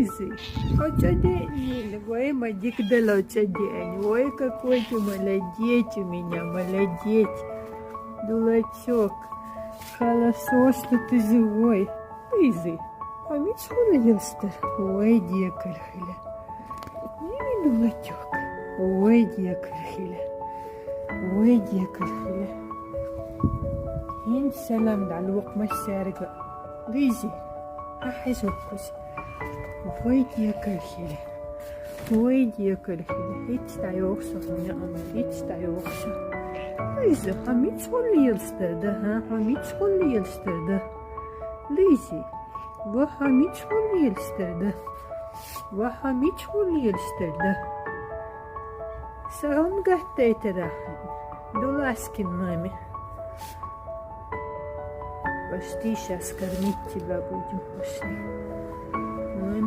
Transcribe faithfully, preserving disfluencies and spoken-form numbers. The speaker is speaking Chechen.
Лиза, а чё ты не, ой, ма дик дала чё день. Ой, какой ты молодец у меня, молодец. Дулачок. Хорошо, что ты живой. Лиза, а мич хули елстер? Ой, декаль хиле. Не, дулачок. Ой, декаль хиле. Ой, декаль хиле. Ин салам далук масарга. Лиза, ахи суккус. Ой, декаль хиле. Ой, декаль хиле. Ич тайоксо, хами ама, ич тайоксо. Лиза, хамич хули елстер да, ха? Хамич хули елстер да. Лиза, ва хамич хули елстер да. Ва хамич хули елстер да. Саун гаттайтера. Дуласкин маме. Почти сейчас кормить тебя будем, пошли. Маме